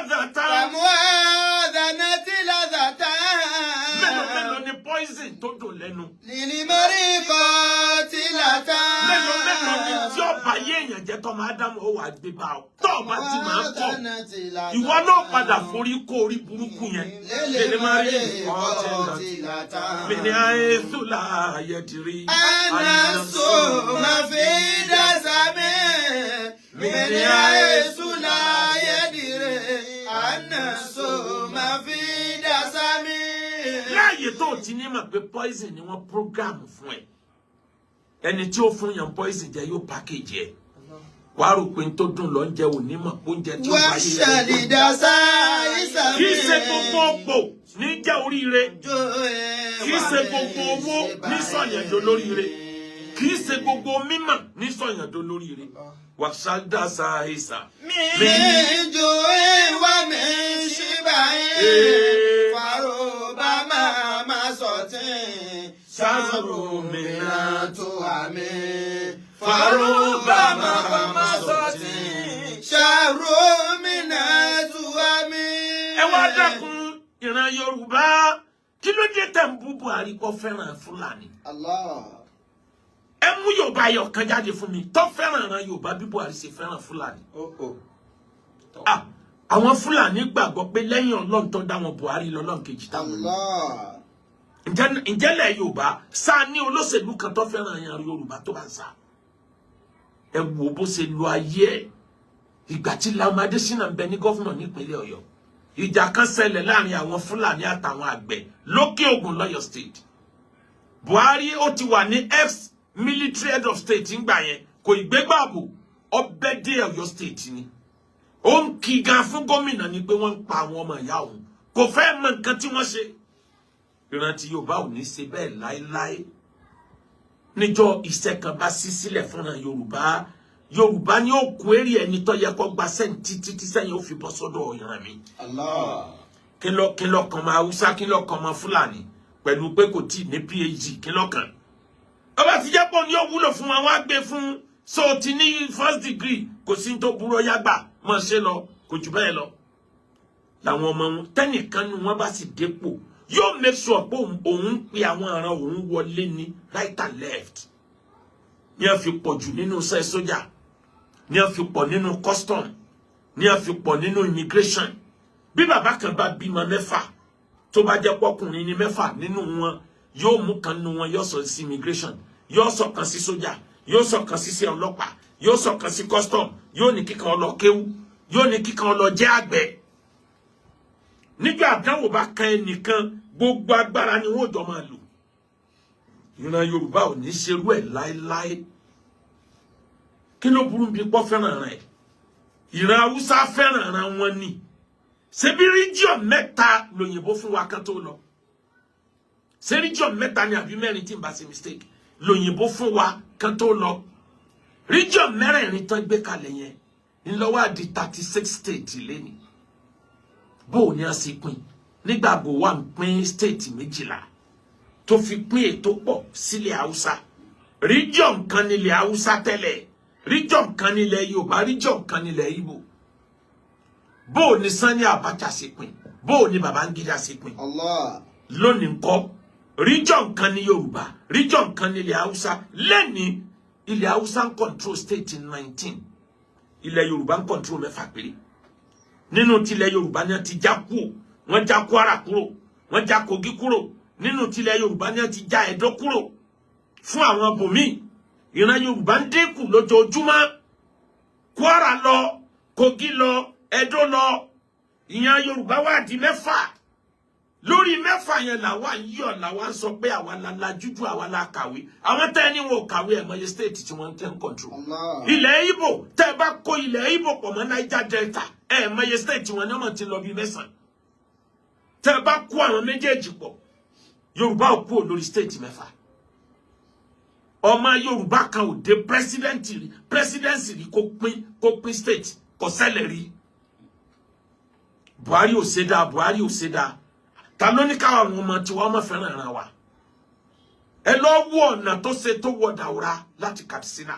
لذة. كمؤاذنة لذة. Mélòó mélòó ni poison tó dùn lẹ́nu? للمريقات. Mélòó mélòó ni tí ọba yé èèyàn jẹ́ tọ́mọ Ádámù ó wà gbé bá ọ? Tó ọba ti máa ń kọ̀, ìwọ náà padà forí kó orí burúkú yẹn. Lè má rí ọtí من حيث لا يدري. النفس ما في دسم من حيث لا يدري النفس ما في دسم. Láàyè tó ti ní mọ̀ pé poison ni wọ́n program fún ẹ, ẹni tí ó fún yàn poison jẹ yóò package ẹ, wàá rò pé n tó dùn lọ ń jẹ, òní mọ̀ pé oúnjẹ tí ó bá yé rẹ. وشل. Kì í ṣe gbogbo òpò ní jẹ́ oríire, kì í ṣe gbogbo owó ní sọ̀yàn dolóríire, kì í ṣe gbogbo mímọ̀ ní sọ̀yàn dolóríire. Wàṣádàṣà ìsà. من جوع ومن شبع فربما مصت شر من تهم فربما مصت شر من تهم. Ẹ wá dákun, ìran Yorùbá, kí ló dé tẹ̀ ń bú Buhari kó fẹ́ràn Fúlàní? Allah. Ẹ mú Yorùbá ayọ̀ kan jáde fún mi tó fẹ́ràn ìran Yorùbá bí Buhari ṣe fẹ́ràn Fúlàní. Ah, àwọn Fúlàní gbàgbọ́ pé lẹ́yìn Ọlọ́run tó dá wọn, Buhari lọ́lọ́run kejì táwọn ní. Allah. Ǹjẹ́ lẹ̀ Yorùbá sá ní olóṣèlú kan tó fẹ́ràn ìran Yorùbá tó bá ń sá? Ẹ wo bó ṣe lo ayé ẹ̀. Ìgbà tí Lam Adésínà ń bẹ ní governor nípínlẹ̀ Ọ̀yọ́, ìjà kan ṣẹlẹ̀ láàrin àwọn Fúlàní àtàwọn àgbẹ̀ lókè Ògùn lọ́yọ̀ State. Buhari ó ti wà ní ex military head of state ńgbà yẹn, kò ìgbégbàbò ọbẹ̀ dé Ọ̀yọ́ State ni. Ó ń kí gan fún gómìnà ni pé wọ́n ń pa àwọn ọmọ ìyá òun, kò fẹ́ mọ nǹkan tí wọ́n ṣe. Ìrántí Yorùbá ò ní ṣe bẹ́ẹ̀ láéláé. Níjọ́ iṣẹ́ kan bá ṣí sílẹ̀ fúnra Yorùbá, Yorùbá ni ó kó èrè ẹni tó yẹ kó gba sẹ́ǹtì títí sẹ́yìn ó fi bọ́ sọ́dọ̀ ìran mi. Allah. Kí ló kan máa Haúsá, kí ló kan máa Fúlàní pẹ̀lú pé kò tí ì ní PhD? Kí ló kàn? Ọba ti jẹ́ pọ̀ ní ó wúlò fún wọn, wọ́n á gbé fún. So ti ní first degree, kò sí tó burú, ọyá gbà mọ̀ ṣe lọ, kò jù bẹ́ẹ̀ lọ. Làwọn ọmọ wọn tẹnìkan nu wọn bá sì dépò, yóò make sure pé òun ń pe àwọn ará òun wọlé ní right and left. Ní a fi pọ̀ jù nínú iṣẹ́ sójà, ní a fi pọ̀ nínú custom, ní a fi pọ̀ nínú immigration. Bí bàbá kan bá bímọ mẹ́fà, tó bá jẹ́ pọ́kùnrin ní mẹ́fà nínú wọn, yóò mú kan nínú wọn, yóò sọ sí immigration, yóò sọ kan sí sójà, yóò sọ kan sí iṣẹ́ ọlọ́pàá, yóò sọ kan sí custom, yóò ní kíkan lọ kéwú, yóò ní kíkan lọ jẹ́ àgbẹ̀. Nígbà àdánwò bá kan ẹnìkan, gbogbo agbára ni wọ́n jọ máa lò. Ìran Yorùbá ò ní ṣerú ẹ̀ láéláé. Kí ló burú bí pọ́ fẹ́ràn rẹ̀? Ìran Haúsá fẹ́ràn ara wọn ni. Ṣebí region mẹ́ta lòyìnbó fún wa kan tó lọ? Ṣé region mẹ́ta ni àbí mẹ́rin, tí n bá ṣe mistake, lòyìnbó fún wa kan tó lọ? Region mẹ́rẹ̀ẹ̀rin tán gbé kalẹ̀ yẹn ńlọ́wọ́ àdì 36 state lẹ́ni. Bó o ní a sì pín nígbà bò wà ń pín state 12 tó fi pín ètò pọ̀ sílẹ̀ Haúsá? Region kan nílẹ̀ Haúsá tẹ́lẹ̀, region kan nílẹ̀ Yorùbá, region kan nílẹ̀ Ìgbò. Bó o ní Sani Abacha ṣe pín? Bó o ní Babangida ṣe pín? Allah. Lónìí ńkọ́? Region kan ní Yorùbá, region kan nílẹ̀ Haúsá. Lẹ́ni ilẹ̀ Haúsá ń control state 19, ilẹ̀ Yorùbá ń control mẹ́fà péré. Nínú tilẹ̀ Yorùbá ni wọ́n ti já kúrò, wọ́n já Kwara kúrò, wọ́n já Kogi kúrò. Nínú tilẹ̀ Yorùbá ni wọ́n ti já Ẹdó kúrò fún àwọn bòmíì. Ìran Yorùbá ń dínkù lójoojúmọ́. Kwara lọ, Kogi lọ, Ẹdó lọ, ìyẹn Yorùbá wà di mẹ́fà. Lórí mẹ́fà yẹn làwa ń yọ̀, làwa ń sọ pé àwa la lajújú, àwa la kàwé. Àwọn tẹ́ ẹ ní wọn ò kàwé, ẹ̀ mọye state tí wọ́n ń tẹ́ ń control. Allah. Ilẹ̀ Ìgbò, tẹ́ ẹ bá kó ilẹ̀ Ìgbò pọ̀ mọ́ Niger Delta, ẹ̀ mọye state tí wọ́n ní, ọmọ ti lọ bí mẹ́sàn-án. Tẹ́ ẹ bá kó àwọn méjèèjì pọ̀, Yorùbá ò kúrò lórí state mẹ́fà. Ọmọ Yorùbá kan ò dé president rí, presidency rí, kó pín state, kò ṣẹlẹ̀ rí. Buhari ò ṣe dáa, Buhari ò ṣe dáa. Ta ló ní káwọn àwọn ọmọ tiwa ọmọ fẹ́ràn ìran wa? Ẹ lọ wo ọ̀nà tó ṣe tó wọ Daura láti Katsina.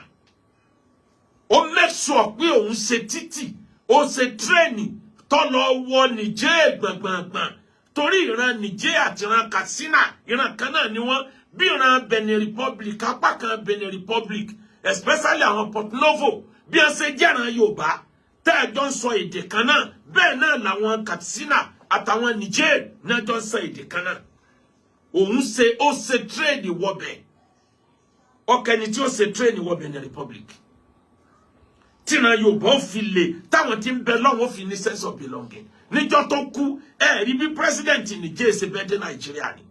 Ó make sure pé òun ṣe títì, ó ṣe train. Tó lọ wọ Niger gbọ̀ngbọ̀ngbọ̀n, torí ìran Niger àti ìran Katsina, ìran kan náà ni wọ́n, bí ìran Benin Republic, apá kan Benin Republic, especially àwọn Port Novo, bí wọ́n ṣe jẹ́ràn Yorùbá tẹ́ ẹ jọ ń sọ èdè kan náà, bẹ́ẹ̀ náà làwọn Katsina àtàwọn Niger náà jọ ń sọ èdè kan náà. Òun ṣe, ó ṣe train wọbẹ̀, ọkẹni tí ó ṣe train wọ Benin Republic, tíran Yorùbá ó fi lè, táwọn tí ń bẹ lọ́wọ́ fi ní sense of belonging. Níjọ́ tó kú, ẹ rí bí president Niger ṣe bẹ́ẹ̀ dé Nàìjíríà ni.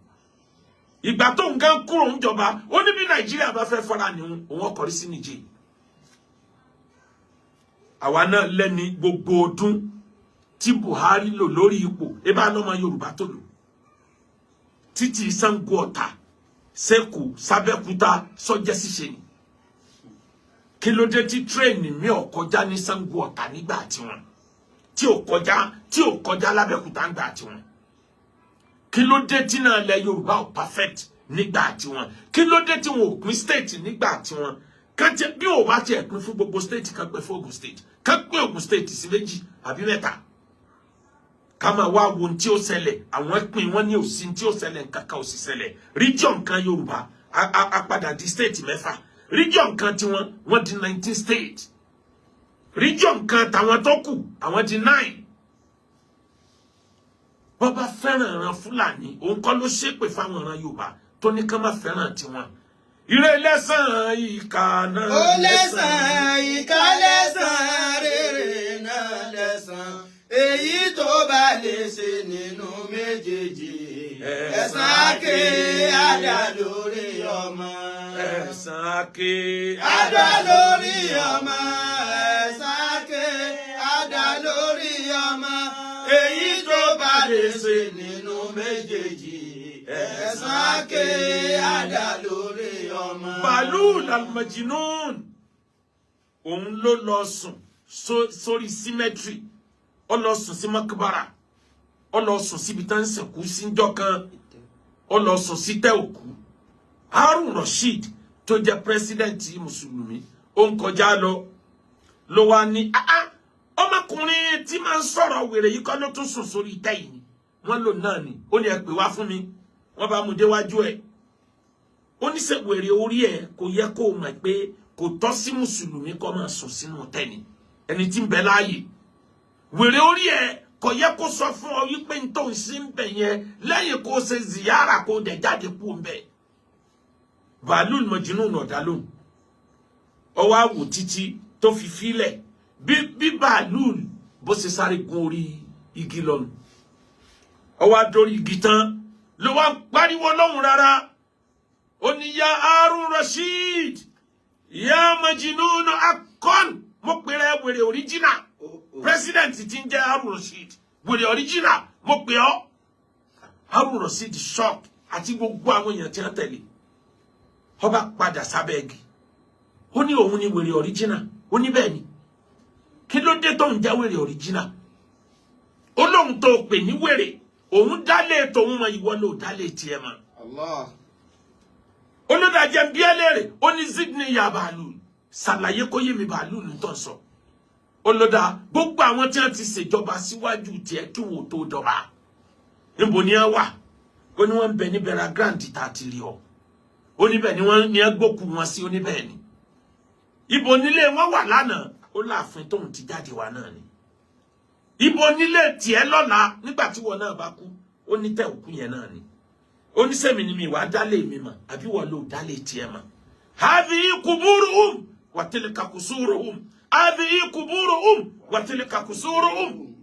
Ìgbà tó ń gán kúrò ń jọba, ó ní bí Nàìjíríà bá fẹ́ fara níhun, òun ọkọ̀rí sí Niger. Àwa náà lẹ́ni gbogbo ọdún tí Buhari lò lórí ipò, ebá lọ́mọ Yorùbá tó lò títí Ṣàngó Ọ̀tà, Sẹ́kù, Sábẹ́kúta, sọ́jẹ́ ṣíṣe ni. Kí ló dé tí train mi ò kọjá ní Ṣàngó Ọ̀tà nígbà tiwọn, tí ò kọjá lábẹ́kúta nígbà tiwọn? Kí ló dé tí náà ilẹ̀ Yorùbá ò perfect nígbà tiwọn? Kí ló dé tí wọn ò pín state nígbà tiwọn? Kán bí ò bá tiẹ̀ pín fún gbogbo state, kan pín fún Ogun State, kán pín Ogun State sí méjì àbí mẹ́ta, ká máa wá wo ohun tí ó ṣẹlẹ̀. Àwọn pín wọn ní òsín tí ó ṣẹlẹ̀, nǹkan kan ò sì ṣẹlẹ̀. Region kan Yorùbá a padà di state mẹ́fà. Region kan tiwọn, wọ́n di 19 state. Region kan tàwọn tó kù, àwọn di 9. Wọ́n bá fẹ́ràn ìran Fúlàní, òun kọ́ ló ṣépè fáwọn ìran Yorùbá tó ní ká má fẹ́ràn tiwọn. Ire lẹ́sàn, ìkà náà. Ó lẹ́sàn, ìkà lẹ́sàn, rere náà lẹ́sàn. Èyí tó bá lè ṣe nínú méjèèjì, ẹ̀san àké àdá lórí ọmọ. Ẹ̀san àké. Àdá lórí ọmọ. Ẹ̀san àké àdá lórí ọmọ. Èyí tó bá lè ṣe nínú méjèèjì, ẹ̀san àké àdá lórí ọmọ. Bahlul Almajinun, òun ló lọ sùn sórí cemetery. Ó lọ sùn sí makbara, ó lọ sùn síbi tá ń sìnkú síjọ́ kan, ó lọ sùn sí tẹ́ òkú. Harun Rasheed tó jẹ́ president mùsùlùmí, ó ń kọjá lọ, ló wá ní, "Ah ah, ọmọkùnrin tí máa ń sọ̀rọ̀ wèrè yìí kọ́ ló tún sùn sórí ìtẹ́ yìí ni?" Wọ́n lò náà ni. Ó ní, "Ẹ pè wá fún mi." Wọ́n bá mú déwájú ẹ̀. Ó ní, ṣe wèrè orí ẹ̀ kò yẹ kó o mọ̀ pé kò tọ́ sí mùsùlùmí kó máa sùn sínú tẹ́ni ẹni tí ń bẹ láàyè? Wèrè orí ẹ̀ kò yẹ kó sọ fún ọ wípé n tó ń ṣe ń bẹ yẹn, lẹ́yìn kó ṣe ziyara, kó dẹ̀ jáde kú ń bẹ. Bahlul Majnun ọ̀dà lóhùn, ọwọ́ àwò títí tó fi fílẹ̀. Bí Bahlul bó ṣe sáré gun orí igi lọ́nu, ọwọ́ adórí igi tán, ló wá ń pariwo lóhùn rárá. Ó ní, "Ya Harun Rasheed, ya Majnun akon." Mo pèrè wèrè original, president tí ń jẹ́ Harun Rasheed, wèrè original, mo pè ọ́. Harun Rasheed shock, àti gbogbo àwọn èèyàn tí wọ́n tẹ̀lé. Ó bá padà sábẹ́ igi. Ó ní òun ni wèrè original. Ó ní bẹ́ẹ̀ ni. Kí ló dé tó ń jẹ́ wèrè original? Ó lóun tó pè ní wèrè, òun dálé tòun mọ, ìwọ ló dálé tiẹ̀ mọ́. Allah. Olódàjẹ ń bí ẹlẹ́rìí. Ó ní, "Zidni ya Bahlul, ṣàlàyé kó yé mi." Bahlul ń tàn sọ, olódà gbogbo àwọn tí wọ́n ti ṣèjọba síwájú tiẹ̀ kí wò tó dọba, níbo ni wọ́n wà? Ó ní wọ́n ń bẹ ní Bẹ̀rẹ̀ Grand tá a ti rí ọ. Ó níbẹ̀ ni wọ́n ní ẹ gbókù wọn sí. Ó níbẹ̀ ni. Ibo nílé wọn wà lánàá? Ó láàfin tóun ti jáde wá náà ni. Ibo nílé tiẹ̀ lọ́la nígbà tí wọn náà bá kú? Ó ní tẹ òkú yẹn náà ni. Ó ní sẹ́mi ni mi wàá dálé mi mọ̀, àbí wọ́n ló dálé tiẹ̀ mọ̀? Hadhihi kuburuhum wa tilka kusuruhum, hadhihi kuburuhum wa tilka kusuruhum.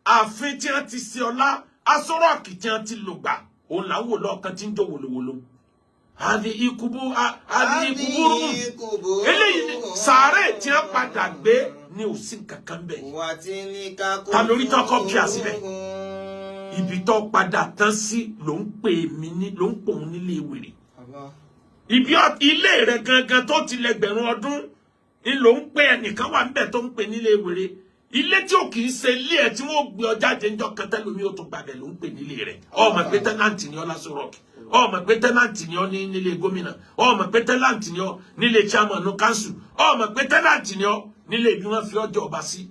Ààfin tí wọ́n ti ṣe ọlá, asọ́rọ̀kì tí wọ́n ti lò gbà, òun là ń wò lọ́ọ̀kan tí ń jó wòlòwòlò. Hadhihi kuburuhum, eléyìí ni sàárè tí wọ́n padà gbé ní òsín kankan bẹ́ẹ̀. Ta lórí tán kọ́ pí àsíbẹ̀? Ibi tó padà tán sí ló ń pè mí ní, ló ń pò ń nílé wèrè. Ibi ilé rẹ gangan tó ti lẹ́gbẹ̀rún ọdún ń ló ń pè, ẹnìkan wà níbẹ̀ tó ń pè nílé wèrè. Ilé tí ò kì í ṣe ilé ẹ, tí wọ́n gbé ọ jáde ńjọ́ kan tẹ́lómi ó tún gbàbẹ̀, ló ń pè nílé rẹ̀. Ọmọ pé tenant ni ọ lásán rock, ọmọ pé tenant ni ọ ní nílé gómìnà, ọmọ pé tenant ni ọ nílé chairman council, ọmọ pé tenant ni ọ nílé ibi wọ́n fi ọjọ́ ọba sí.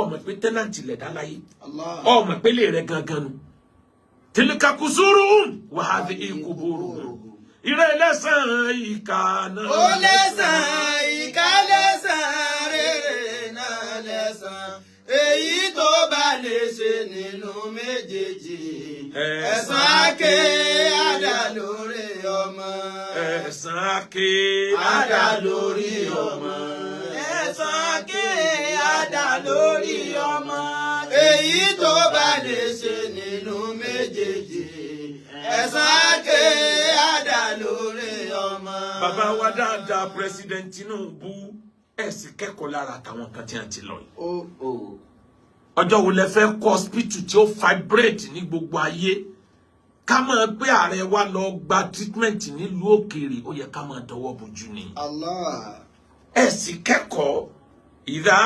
Ọmọ pé tenant lẹ̀dá láyé. Allah. Ọmọ pé lè rẹ gangan nu. تلك قصورهم وهذه قبورهم. Ìrẹ́ lẹ́sàn ìkà náà. Ó lẹ́sàn ìkà, lẹ́sàn rere náà, lẹ́sàn èyí tó bá lè ṣe nínú méjèèjì. Ẹ̀san àké àdá lórí ọmọ. Ẹ̀san àké Àdá lórí ọmọ. Ẹ̀san àké àdá lórí ọmọ. Èyí tó bá lè ṣe nínú méjèèjì. Ẹ̀san àké àdá lórí ọmọ. Bàbá wa dáadáa, President Tinubu, ẹ̀ sì kẹ́kọ̀ọ́ lára àtàwọn kan tí wọ́n ti lọ yìí. Ó ó. Ọjọ́ wo lẹ fẹ́ kọ́ hospital tí ó vibrate ní gbogbo ayé? Ká máa gbé ààrẹ wa lọ gba treatment nílùú òkèèrè, ó yẹ ká máa dọwọ́ bojú ni. Allah. Ẹ sì kẹ́kọ̀ọ́ ìdá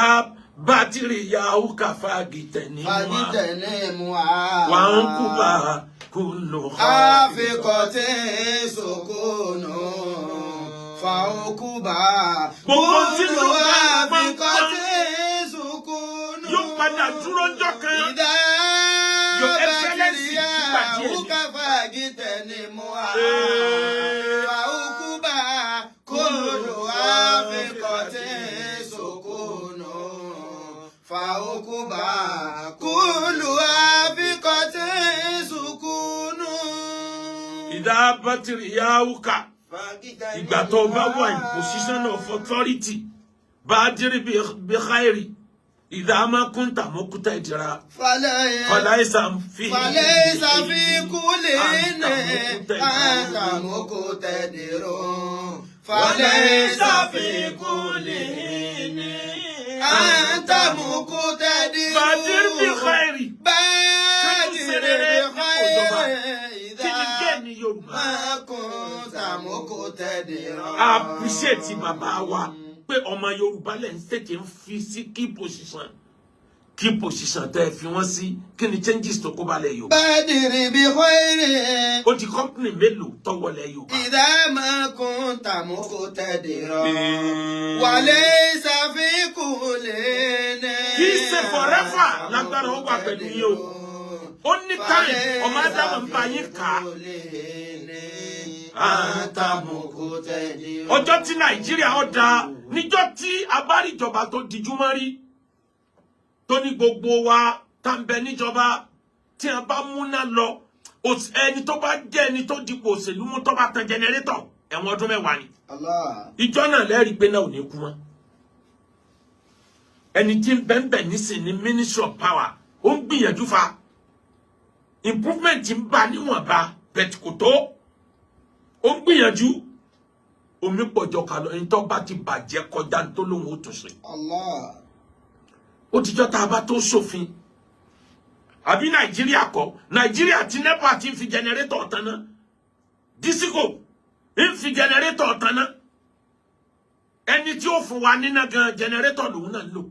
bátìrì yahoo káfáàgì tẹ̀ ní wọn. Fagitẹ̀lé mu a. Wà ń kú bá kú lò. Àfikọ̀tí sòkònù fàókùbà. Gbogbo tí ló bá Àfikọ̀tí sòkònù. Yóò padà dúró ńjọ́ kan. Ìdá Your Excellency, nígbà díẹ̀ ni. bàtìrì fagitẹ̀lé mu a. Fàókùbà kúlù àfikọ̀tí sòkònù fàókùbà kúlù àfikọ̀tí sòkònù. Ìdá bátìrì yahoo ká. Ìgbà tó bá wà in position of authority, بادر بالخير إذا ما كنت مقتدرا. فليس في فليس في كل أنت مقتدر. أنت مقتدر، فليس في كل أنت مقتدر. بادر بالخير. بادر بالخير Kí ni إذا gẹ́ẹ̀ ní Yorùbá? ما كنت مقتدرا. Appreciate bàbá wa pé ọmọ Yorùbá lẹ́ ń tètè ń fi sí key position. Key position tẹ́ ẹ fi wọ́n sí, kí ni changes tó kó balẹ̀ Yorùbá? بادر بخير. Ó di company mélòó tọwọ́lẹ̀ Yorùbá? إذا ما كنت مقتدرا وليس في كل Kì í ṣe forever lágbára ó wà pẹ̀lú yín o. Ó ní time, ọmọ Ádámù ń bá yín kà á. أنت مقتدر. Ọjọ́ tí Nàìjíríà ó da níjọ́ tí abáríjọba tó dijú mọ́ rí, tó ní gbogbo wa tá ń bẹ níjọba, tí a bá múná lọ, ẹni tó bá jẹ́ ẹni tó dipò òṣèlú mú, tó bá tan generator, ẹ̀wọ̀n ọdún 10 ni. Allah. Ìjọ náà lẹ́rìí pé náà ò ní kú mọ́. Ẹni tí ń bẹ́ńbẹ̀ nísìn ní Ministry of Power, ó ń gbìyànjú fa improvement ń bá níwọ̀nba bẹ̀tì kò tó, ó ń gbìyànjú. Omi pọ̀jọ kà lọ, ẹni tó bá ti bàjẹ́ kọjá ní tó lóun ó tún ṣe. Allah. Ó ti jọ́ tá a bá tó ṣòfin. Àbí Nàìjíríà kọ́? Nàìjíríà tí NEPA ti ń fi generator tanná, DISCO ń fi generator tanná, ẹni tí ó fún wa níná gan, generator lòun náà ń lò.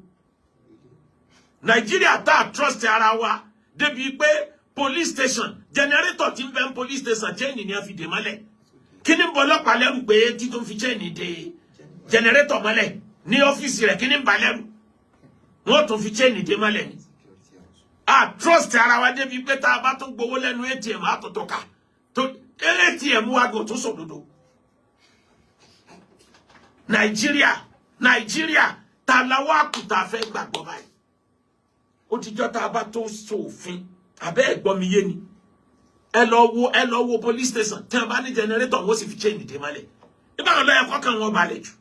Nàìjíríà tá a trust ara wa débi pé police station, generator ti ń bẹ ń police station, chain ni a fi dè mọ́lẹ̀. Kí ni ń bọ ọlọ́pàá lẹ́rù pé títún fi chain dè generator mọ́lẹ̀ ní ọ́fíìsì rẹ̀? Kí ni ń bà lẹ́rù? Wọ́n tún fi chain dè mọ́lẹ̀ ni. A trust ara wa débi pé tá a bá tún gbowó lẹ́nu ATM, àtọ̀tọ̀ ká tó ATM wa gò tún sòdodo. Nàìjíríà, Nàìjíríà ta la wá kùtà fẹ́ gbàgbọ́ báyìí? Ó ti jọ́ tá a bá tó sòfin. Àbẹ́ ẹ̀gbọ́n mi yé ni? Ẹ lọ wo police station, tí wọn bá ní generator, wọn sì fi chain dè mọ́lẹ̀. Nígbà wọn lọ ẹ̀kọ́ kan, wọn balẹ̀ jù.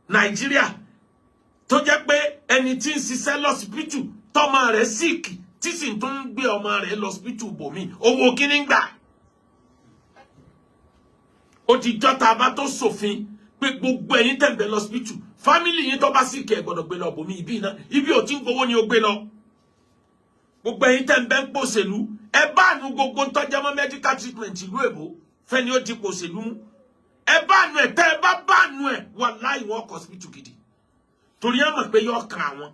Nàìjíríà tó jẹ́ pé ẹni tí ń ṣiṣẹ́ lọ́sibítù, tọ́mọ rẹ̀ sick, tí sì tún ń gbé ọmọ rẹ̀ lọ́sibítù bòmí, owó kíní ń gbà? Ó ti jọ́ tá a bá tó ṣòfin pé gbogbo ẹ̀yin tẹ̀ ń bẹ lọ́sibítù, family yín tó bá sick, ẹ̀ gbọ́dọ̀ gbé lọ bòmí. Ibi iná ibi ò tí ń gbowó ni ó gbé lọ. Gbogbo ẹ̀yin tẹ̀ ń bẹ ń pòṣèlú, ẹ bá nu gbogbo ń tọ́jà mọ́ medical treatment ìlú èbó fẹ́ni ó di pòṣèlú mú. Ẹ bá nu ẹ. Tẹ́ ẹ bá bá nu ẹ, wàláhì, wọn kọ hospital gidi, torí ẹ mọ̀ pé yọ kan àwọn.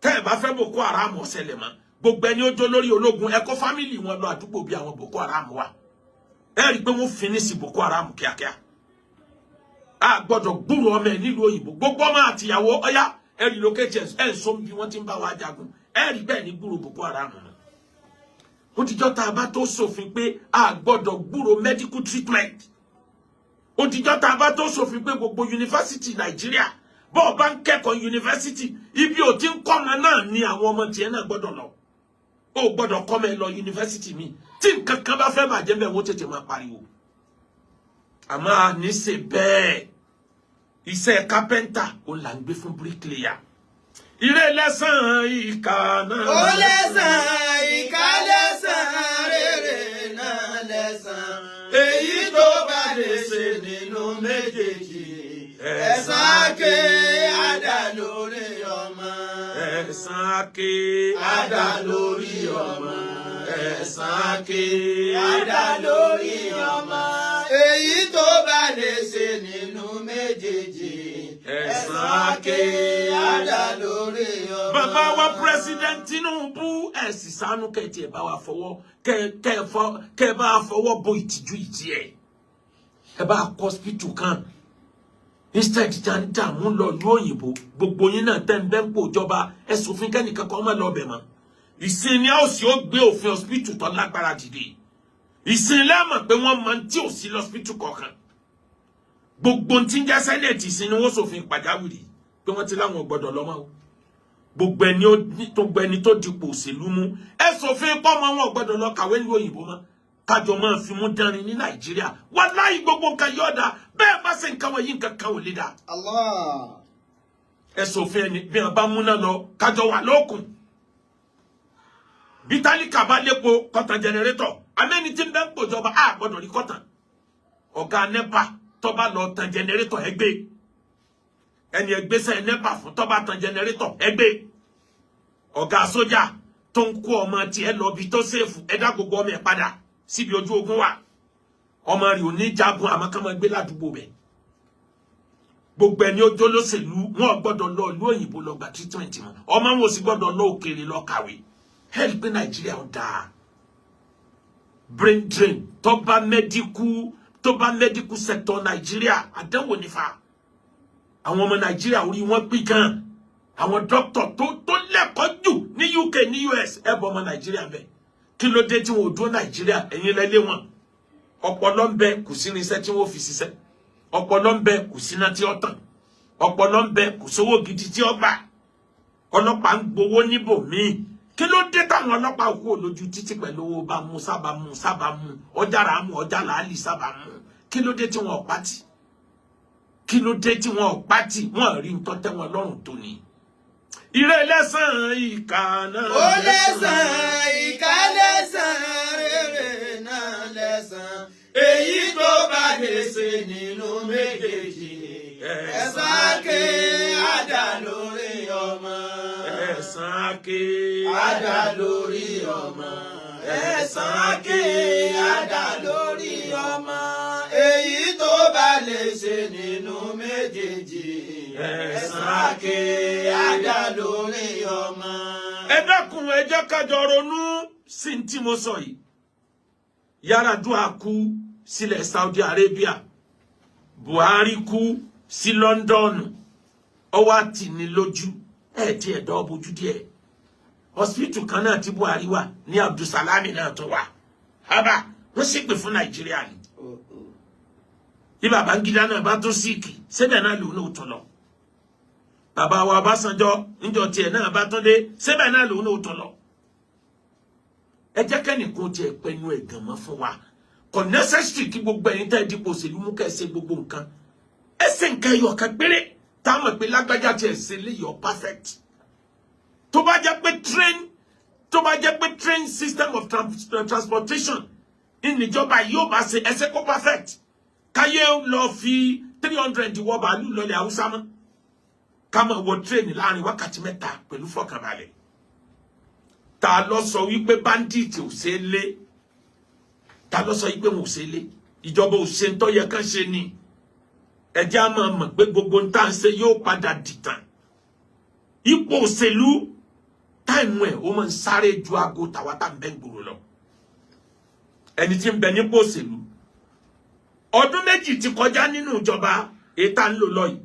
Tẹ́ ẹ bá fẹ́ Boko Haram ọ̀sẹ̀lẹ̀ mọ́, gbogbo ẹni ó jó lórí ológun, ẹ kó family wọn lọ àdúgbò bí àwọn Boko Haram wà. Ẹ rí i pé wọ́n finish Boko Haram kíákíá. A gbọ́dọ̀ gbúrò ọmọ ẹ nílùú òyìnbó, gbogbo ọmọ àtìyàwó ọyá. Ẹ relocate ẹ̀ ń sọ bí wọ́n ti ń bá wa jagun. Ẹ rí bẹ́ẹ̀ ní gbúrò Boko Haram mọ́. Ó dijọ́ tá a bá tó ṣòfin pé a gbọ́dọ̀ gbúrò medical treatment. Ó dijọ́ tá a bá tó ṣòfin pé gbogbo yunifásitì Nàìjíríà, bọ́ọ̀ bá ń kẹ́kọ̀ọ́ yunifásitì, ibi ò ti ń kọ́ ọmọ náà ni àwọn ọmọ tiẹ̀ náà gbọ́dọ̀ lọ. Ó gbọ́dọ̀ kọ́ mẹ́ lọ yunifásitì mi. Tí nǹkan kan bá fẹ́ bàjẹ́ bẹ́ẹ̀, wọ́n tètè máa pariwo. Àmọ́ a ní ṣe bẹ́ẹ̀. Iṣẹ́ kápẹ́ńtà ó là ń gbé fún bíríkìlìyà. Ire lẹ́sàn ìkà náà. Ó lẹ́sàn ìkà, lẹ́sàn rere náà lẹ́sàn. Èyí tó bá lè ṣe nínú méjèèjì. Ẹ̀san ké àdá lórí ọmọ. Ẹ̀san ké Àdá lórí ọmọ. Ẹ̀san ké Àdá lórí ọmọ. Èyí tó bá lè ṣe nínú méjèèjì. Ẹ̀san ké àdá lórí ọmọ. Bàbá wa President Tinubu, ẹ sì ṣàánú kẹtì, ẹ bá wa fọwọ́ kẹ bá wa fọwọ́ bo ìtìjú ìtì ẹ. Ẹ bá kọ́ hospital kan instead tí a ń dààmú lọ ìlú òyìnbó. Gbogbo yín náà tẹ́ ń bẹ́ ń pò jọba, ẹ ṣòfin kẹ́nìkan kan má lọ bẹ̀ mọ́. Ìsìn ni a ó sì ó gbé òfin hospital tó lágbára dìde. Ìsìn lẹ́mọ̀ pé wọ́n máa ń tí ò sí lọ́spítù kọ̀ọ̀kan. Gbogbo tí ń jẹ́ Senate, ìsìn ni wọ́n ṣòfin pàjáwìrì pé wọ́n ti láwọn gbọ́dọ̀ lọ́mọ́ o. Gbogbo ẹni tó gbogbo ẹni tó dipò òṣèlú mú, ẹ ṣòfin pọ́mọ wọn gbọ́dọ̀ lọ kàwé ní òyìnbó mọ́. Kájọ máa fi mú dánrin ní Nàìjíríà. Wàláhì, gbogbo nǹkan yóò dáa. Bẹ́ẹ̀ bá ṣe nǹkan wọ̀nyí, nǹkan kan ò lè dáa. Allah. Ẹ ṣòfin ẹni bí wọn bá múná lọ, kájọ wà lókun. Bí tálíkà bá lépo, kọtàn generator. Amẹ́ni tí ń bẹ́ ń pòjọba á gbọ́dọ̀ rí kọtàn. Ọ̀gá NEPA tó bá lọ tan generator, ẹgbẹ́ ẹni ẹgbẹ́sẹ̀ NEPA fún tó bá tan generator, ẹgbẹ́ ọ̀gá sójà tó ń kó ọmọ tiẹ̀ lọ bí tó safe, ẹ̀dá gbogbo ọmọ ẹ̀ padà síbi ojú ogun wà. Ọmọ rẹ̀ ò ní jagun, àmọ́ ká máa gbé ládùúgbò bẹ̀. Gbogbo ẹni ó jólóṣèlú, wọn gbọ́dọ̀ lọ ìlú òyìnbó lọ gba treatment mọ́. Ọmọ wọn ò sì gbọ́dọ̀ lọ òkèèrè lọ kàwé. Ẹ rí i pé Nàìjíríà ò dáa. Brain drain tó bá medical sector Nàìjíríà, àdánwò nífa. Àwọn ọmọ Nàìjíríà, orí wọn pín gan. Àwọn dókítà tó lẹ́kọ̀ọ́ jù ní UK, ní US, ẹ bọ ọmọ Nàìjíríà bẹ. Kí ló dé tí wọn ò dúró Nàìjíríà? Ẹ̀yin lẹlé wọn. Ọpọlọ ń bẹ, kò sí irinṣẹ́ tí wọn fi ṣiṣẹ́. Ọpọlọ ń bẹ, kò síná tí ó tàn. Ọpọlọ ń bẹ, kò sówó gidi tí ó gbà. Ọlọ́pàá ń gbowó níbòmíì. Kí ló dé táwọn ọlọ́pàá kú lójú títí pẹ̀lú owó bá mú sábà mú sábà mú ọjà rà mú ọjà làálì sábà mú? Kí ló dé tí wọn ò pátì? Kí ló dé tí wọn ò pátì? Wọn rí ń tọ́tẹ́ wọn lọ́rùn tó ní. Ire lẹ́sàn ìkà náà. Ó lẹ́sàn ìkà, lẹ́sàn rere náà lẹ́sàn. Èyí tó bá lè ṣe nínú méjèèjì. Ẹ̀san ké àdá lórí ọmọ. Ẹ̀san ké Àdá lórí ọmọ. Ẹ̀san ké àdá lórí ọmọ. Èyí tó bá lè ṣe nínú méjèèjì. Ẹ̀san ké àdá lórí ọmọ. Ẹ dákun, ẹ jẹ́ ká jọ ronú sí ní tí mo sọ yìí. Yar'Adua kú sílẹ̀ Saudi Arabia, Buhari kú sí London. Ọwọ́ àtì ní lójú ẹ̀ tí ẹ̀ dọ́ bójú díẹ̀. Hospital kan náà tí Buhari wà ní, Abdulsalami náà tó wà. Haba, wọ́n sì pè fún Nàìjíríà ni. Bí Babangida náà bá tún sick, síbẹ̀ náà lòun náà tún lọ. Bàbá wa Ọbásanjọ́, níjọ́ tiẹ̀ náà bá tún dé, síbẹ̀ náà lòun náà tún lọ. Ẹ jẹ́ kẹ́nìkan tiẹ̀ pẹnu ẹ̀gàn mọ́ fún wa. Kò necessary kí gbogbo ẹ̀yin tẹ́ ẹ dípò òṣèlú mú kẹ́ ẹ ṣe gbogbo nǹkan. Ẹ ṣe nǹkan ẹyọ kan péré tá a mọ̀ pé lágbájá tiẹ̀ ṣe léyọ̀ perfect. Tó bá jẹ́ pé train system of transportation ìníjọba yóò bá ṣe, ẹsẹ̀ kó perfect. Káyé lọ fi 300 wọ bàálù lọlẹ̀ Haúsá mọ́. Ká máa wọ train láàrin wákàtí 3 pẹ̀lú fọkànbalẹ̀. Ta ló sọ wípé bandit ò ṣe é lé? Ta ló sọ wípé wọn ò ṣe é lé? Ìjọba ò ṣe ń tó yẹ kán ṣe ni. Ẹ jẹ́ á máa mọ̀ pé gbogbo ń tá à ń ṣe yóò padà dìtàn. Ipò òṣèlú, time ẹ̀ ó máa ń sáré ju aago tàwa tá ń bẹ́ ń gbòòrò lọ. Ẹni tí ń bẹ nípò òṣèlú, ọdún 2 ti kọjá nínú ìjọba èyí tá ń lò lọ yìí.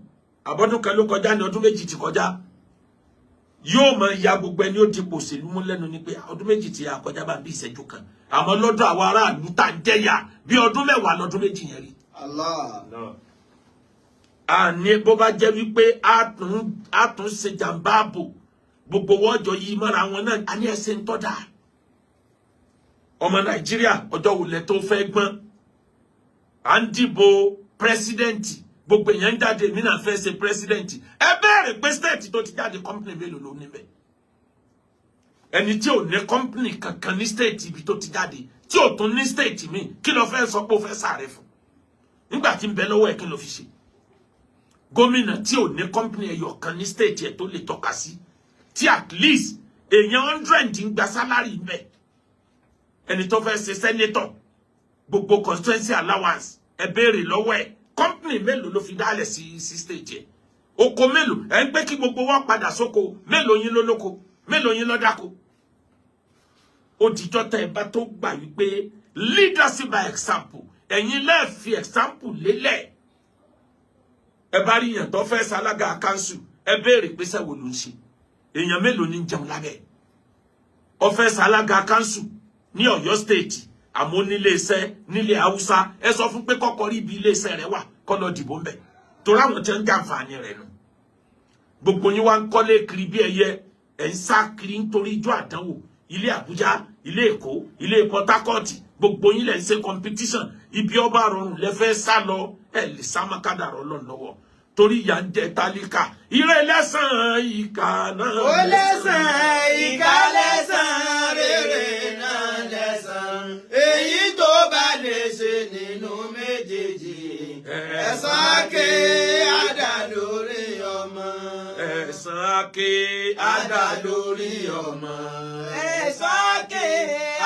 Àbọ̀dún kan ló kọjá ní ọdún 2 ti kọjá. Yóò máa ya gbogbo ẹni ó dipò òṣèlú mú lẹ́nu ni pé ọdún 2 tí a kọjá bá bí ìṣẹ́jú kan, àmọ́ lọ́dọ̀ àwọn aráàlú tá ń jẹ́yà, bí ọdún 10 lọ́dún 2 yẹn rí. Allah. Àní bó bá jẹ́ wípé a tún ṣe jàǹbá ààbò, gbogbo wọ́jọ yìí mọ́ra wọn náà, a ní ẹsẹ̀ ń tọ́da. Ọmọ Nàìjíríà, ọjọ́ wo lẹ tó fẹ́ gbọ́n? À ń dìbò president, gbogbo èèyàn ń jáde, èmi náà fẹ́ ṣe president. Ẹ bẹ̀rẹ̀ pé state tó ti jáde, company mélòó ló níbẹ̀? Ẹni tí ò ní company kankan ní state ibi tó ti jáde, tí ò tún ní state míì, kí ló fẹ́ sọ pé ó fẹ́ sàrẹ̀ fún nígbà tí ń bẹ lọ́wọ́ ẹ̀? Kí ló fi ṣe? Gómìnà tí ò ní company ẹyọ kan ní state ẹ̀ tó lè tọ́ka sí, tí at least èèyàn 100 ń gba salary ń bẹ. Ẹni tó fẹ́ ṣe senator, gbogbo constituency allowance, ẹ béèrè lọ́wọ́ ẹ̀, company mélòó ló fi dálẹ̀ sí state ẹ̀? Oko mélòó ẹ ń pé kí gbogbo wọn padà sóko? Mélòó yín ló lóko? Mélòó yín ló dáko? Ó dijọ́ tẹ́ ẹ bá tó gbà wípé leadership by example, ẹ̀yin lẹ́ẹ̀ fi example lélẹ̀. Ẹ bá rí èèyàn tó fẹ́ ṣalága council, ẹ béèrè pé sẹ́wọ̀n ló ń ṣe, èèyàn mélòó ní jẹun lábẹ́? Ó fẹ́ ṣalága council ní Ọ̀yọ́ State, àmọ́ nílé iṣẹ́ nílé Haúsá. Ẹ sọ fún pé kọ́kọ́ rí ibi ilé iṣẹ́ rẹ̀ wà, kó lọ dìbò ńbẹ̀, torí àwọn tí ń jàǹfààní rẹ̀ nù. Gbogbo yín wá ń kọ́lé kiri bí ẹyẹ, ẹ̀ ń sá kiri nítorí ijó àdánwò, ilé Àbújá, ilé Èkó, ilé Port Harcourt, gbogbo yín lẹ̀ ń ṣe competition. Ibi ọba rọrùn lẹ fẹ́ sá lọ. Ẹ lè sá mọ́kàdàrọ̀ Ọlọ́run lọ́wọ́, torí ìyà ń jẹ tálíkà. Ire lẹ́sàn, ìkà náà. Ó lẹ́sàn, ìkà lẹ́sàn, rere náà lẹ́sàn. Èyí tó bá lè ṣe nínú méjèèjì, ẹ̀san ké àdá lórí ọmọ. Ẹ̀san ké. Àdá lórí ọmọ. Ẹ̀san ké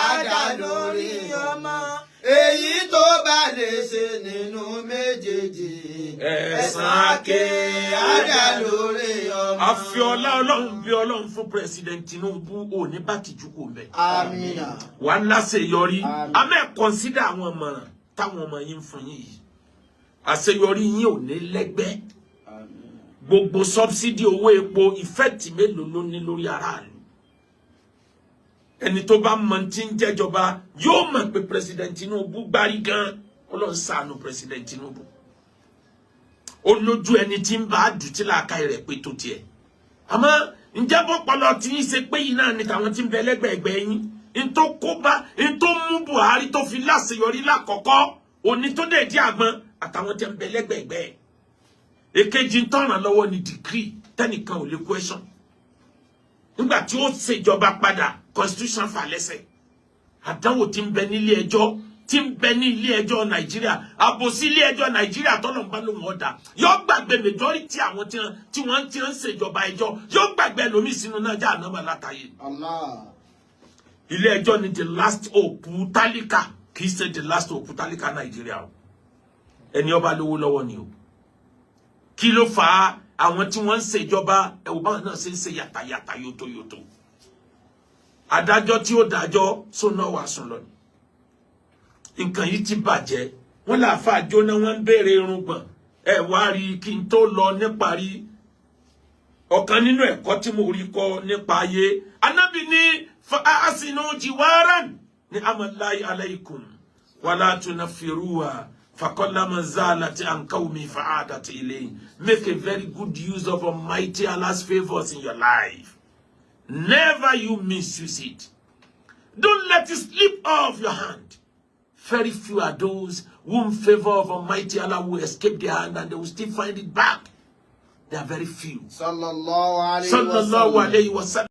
àdá lórí ọmọ. Èyí tó bá lè ṣe nínú méjèèjì, ẹ̀san ké àdá lórí ọmọ. Àfi ọlá Ọlọ́run bí Ọlọ́run fún President Tinubu, ò ní bá tìjú kò mẹ́. Amina. Wà á láṣeyọrí. Àmín. Amẹ́ consider àwọn ìmọ̀ràn táwọn ọmọ yín ń fún yín yìí, àṣeyọrí yín ò ní lẹ́gbẹ́. Gbogbo subsidy owó epo, effect mélòó ló ní lórí aráàlú? Ẹni tó bá mọ tí ń jẹjọba yóò mọ̀ pé President Tinubu gbárí gan. Ọlọ́run ṣàánú President Tinubu. Ó lójú ẹni tí ń bá dùn tí làákàyè rẹ̀ pé tó tiẹ̀. Àmọ́ ǹjẹ́ bọ́pọlọ tí ń ṣe pé yìí náà ni tàwọn tí ń bẹ lẹ́gbẹ̀ẹ́gbẹ́ yín n tó kó bá n tó mú Buhari tó fi láṣeyọrí lákọ̀ọ́kọ́ òní tó dé dí àgbọn àtàwọn tí ń bẹ lẹ́gbẹ̀ẹ́gbẹ́. Èkejì ń tọ̀ràn lọ́wọ́ ni decree tẹ́nìkan ò lè question. Nígbà tí ó ṣèjọba padà, constitution fà lẹ́sẹ̀. Àdánwò tí ń bẹ nílé ẹjọ́, tí ń bẹ ní ilé ẹjọ́ Nàìjíríà, àbòsí ilé ẹjọ́ Nàìjíríà, tọ́lọ̀ ń bá lóun ọ̀dà, yóò gbàgbé majority àwọn tí wọ́n ti ń ṣèjọba ẹjọ́, yóò gbàgbé ẹlòmíì sínú náà já ànámọ̀ látàyè. Allah. Ilé ẹjọ́ ni the last hope tálíkà, kì í ṣe the last hope tálíkà Nàìjíríà o. Ẹni ọba lówó lọ́wọ́ ni o. Kí ló fà á? Àwọn tí wọ́n ń ṣèjọba, ẹ̀wọ̀n báwọn náà ṣe ń ṣe yàtàyàtà yòtòyòtò. Adájọ́ tí ó dájọ́ sóná wà sùn lọ ni. Nǹkan yìí ti bàjẹ́. Wọ́n láàfáà jóná, wọ́n ń béèrè irùngbọ̀n. Ẹ wá rí, kí n tó lọ níparí, ọ̀kan nínú ẹ̀kọ́ tí mo rí kọ́ nípa ayé, Anábì ní fa ahsinu jiwaran ní amallahi alaykum wala tunaffiruha faqallama zalat an qawmi fa'adat ilayhi. Make a very good use of Almighty Allah's favours in your life. Never you misuse it. Don't let it slip off your hand. Very few are those whom favor of Almighty Allah will escape their hand and they will still find it back. They are very few. Sallallahu alayhi wa Sallallahu sallam. alayhi wa sallam.